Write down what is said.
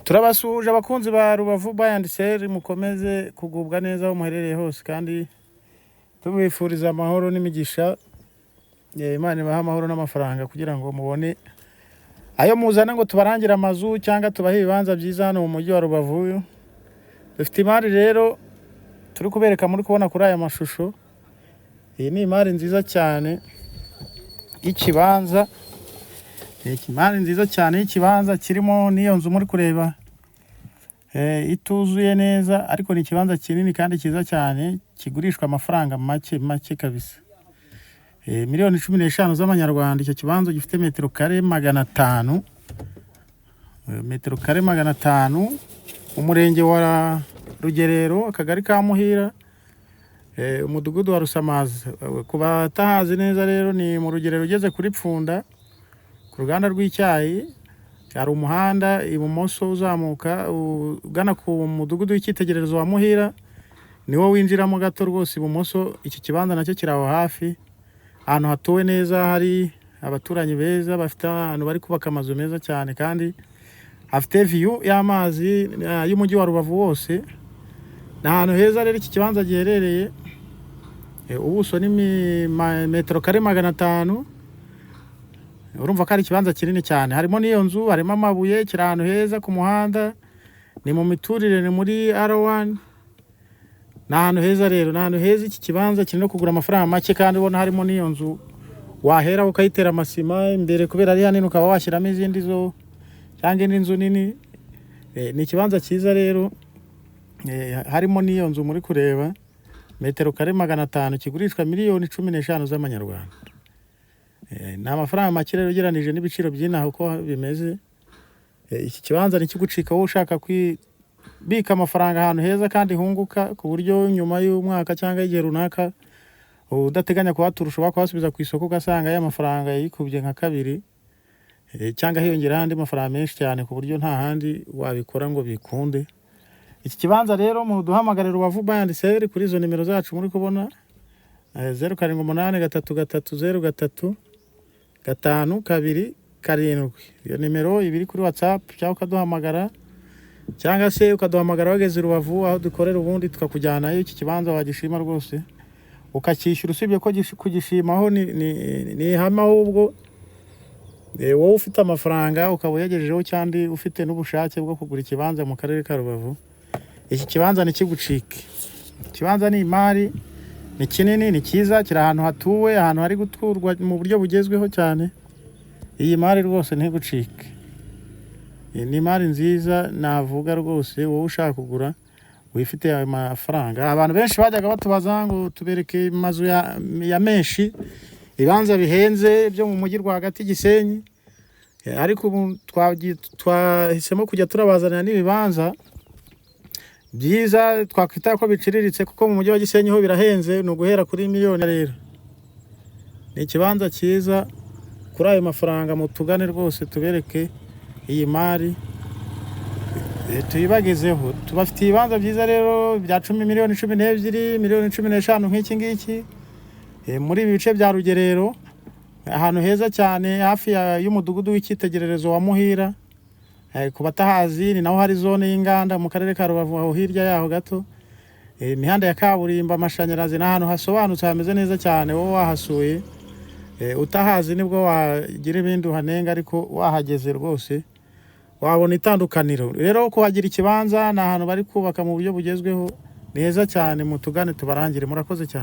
Turabasuhuje abakunzi ba Rubavu Buy and Sell, mukomeze kugubwa neza aho muherereye hose kandi tubifuriza amahoro n'imigisha. Imana ibahe amahoro n'amafaranga kugira ngo mubone ayo muzana ngo tubarangire amazu cyangwa tubahe ibibanza byiza hano mu mujyi wa Rubavu. Dufite imari rero turi kubereka muri kubona kuri aya mashusho. Iyi ni imari nziza cyane y'ikibanza. Ni imari nziza cyane y'ikibanza kirimo n'iyo nzu muri kureba ituzuye neza, ariko ni ikibanza kinini kandi cyiza cyane kigurishwa amafaranga make make kabisa. Miliyoni 15 z'amanyarwanda. Icyo kibanza gifite metero kare 500, metero kare 500, umurenge wa Rugerero, akagari ka Muhira, umudugudu wa Rusamaza. Ku batahazi neza rero, ni mu Rugerero ugeze kuri Pfunda ku ruganda rw'icyayi, hari umuhanda ibumoso uzamuka ugana ku mudugudu w'icyitegererezo wa Muhira, niwo winjiramo gato rwose ibumoso. Iki kibanza nacyo kiri aho hafi, ahantu hatuwe neza, hari abaturanyi beza bafite ahantu bari kubaka amazu meza cyane kandi hafite view y'amazi y'umujyi wa Rubavu wose. Ni ahantu heza rero iki kibanza giherereye. Ubuso ni metero kare 500. Urumva ko ari ikibanza kinini cyane, harimo n'iyo nzu, harimo amabuye, kiri ahantu heza ku muhanda, ni mu miturire, ni muri R1. Ni ahantu heza rero, ni ahantu heza. Iki kibanza kiri no kugura amafaranga make kandi ubona harimo n'iyo nzu wahera ukayitera amasima imbere, kubera ari hanini ukaba washyiramo izindi zo cyangwa indi nzu nini. Ni ikibanza cyiza rero, harimo n'iyo nzu muri kureba, metero kare 500, kigurishwa miliyoni 15 z'amanyarwanda. Ni amafaranga make rero ugereranije n'ibiciro by'inaha uko bimeze. Iki kibanza ntikigucika wowe ushaka kubika amafaranga ahantu heza kandi hunguka, ku buryo nyuma y'umwaka cyangwa igihe runaka udateganya kuhatura ushobora kuhasubiza ku isoko ugasanga ya mafaranga yikubye nka kabiri cyangwa hiyongeraho andi mafaranga menshi cyane, ku buryo nta handi wabikora ngo bikunde. Iki kibanza rero muduhamagare Rubavu Buy and Sell kuri izo nimero zacu muri kubona, 0783330527. Iyo nimero iba iri kuri WhatsApp, cyangwa ukaduhamagara, cyangwa se ukaduhamagara wageze i Rubavu aho dukorera, ubundi tukakujyanayo. Iki kibanza wagishima rwose ukacyishyura. Usibye ko kugishimaho ni ihame, ahubwo wowe ufite amafaranga ukaba uyagejejeho cyangwa ufite n'ubushake bwo kugura ikibanza mu karere ka Rubavu, iki kibanza ntikigucike. Ikibanza ni imari, ni kinini, ni cyiza, kiri ahantu hatuwe, ahantu hari guturwa mu buryo bugezweho cyane. Iyi mari rwose ntigucike. Iyi ni imari nziza navuga rwose, wowe ushaka kugura wifite ayo mafaranga. Abantu benshi bajyaga batubaza ngo tubereke amazu ya menshi, ibibanza bihenze byo mu mujyi rwagati Gisenyi. Ariko ubu twahisemo kujya turabazanira n'ibibanza byiza twakwita ko biciriritse, kuko mu mujyi wa Gisenyi ho birahenze, ni uguhera kuri miliyoni. Rero ni ikibanza cyiza kuri ayo mafaranga, mutugane rwose tubereke iyi mari, tuyibagezeho. Tubafitiye ibibanza byiza rero bya cumi, miliyoni 12, miliyoni 15 nk'iki ngiki, muri ibi bice bya Rugerero, ahantu heza cyane hafi y'umudugudu w'icyitegererezo wa Muhira. Ku batahazi, ni naho hari zone y'inganda mu karere ka Rubavu, aho hirya yaho gato. Imihanda ya kaburimbo, amashanyarazi, ni ahantu hasobanutse hameze neza cyane. Wowe wahasuye, utahazi nibwo wagira ibindi uhanenga, ariko wahageze rwose wabona itandukaniro. Rero kuhagira ikibanza, ni ahantu bari kubaka mu buryo bugezweho, ni heza cyane. Mutugane tubarangire. Murakoze cyane.